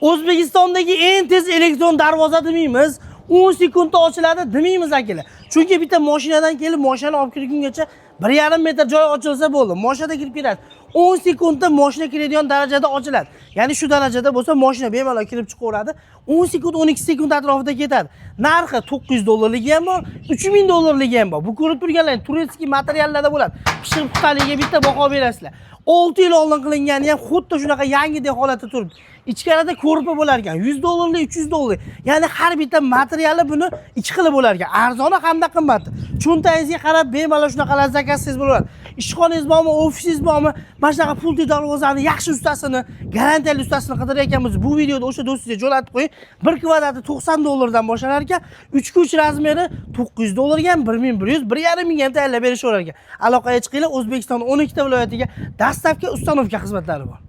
O'zbekistondagi eng tez elektron darvoza demaymiz, 10 sekundda ochiladi demaymiz, akalar. Chunki bitta mashinadan kelib, mashinani olib kirgungacha 1,5 metr joy ochilsa bo'ldi. Mashinada kirib keladi. 10 sekundda mashina kiradigan darajada ochiladi. Ya'ni shu darajada bo'lsa, mashina bemalol kirib chiqaveradi. 10 sekund, 12 sekund atrofida ketadi. Narxi 900 dollarligi ham bor, 3000 dollarligi ham bor. Bu ko'rib turganlar турецкий materiallarda bo'ladi. Pishiq puxtaligiga bitta baho berasizlar. 6 yil oldin qilingani ham xuddi shunaqa yangidek holatda turibdi. Ichkarida ko'rpa bo'lar ekan, 100 dollarlik, 300 dollarlik. Ya'ni har bitta materiali buni ikki xili bo'lar ekan. Arzoni hamda qimmati. Cho'ntagingizga qarab bemalol shunaqalar zakaz qilsangiz bo'ladi. Ishxonangiz bormi, ofisingiz bormi? Mana shunaqa pultli darvozani yaxshi ustasini, garantiyali ustasini qidirayotgan bo'lsangiz, bu videoda o'sha do'stingizga jo'natib qo'ying. Bir kvadrati 90 dollardan boshlanar ekan. 3 ga 3 razmeri 900 dollarga ham, 1100, 1,5 mingga ham tayyorlab berishaverar ekan. Aloqaga chiqinglar, O'zbekistonning 12 ta viloyatiga доставка, установка xizmatlari bor.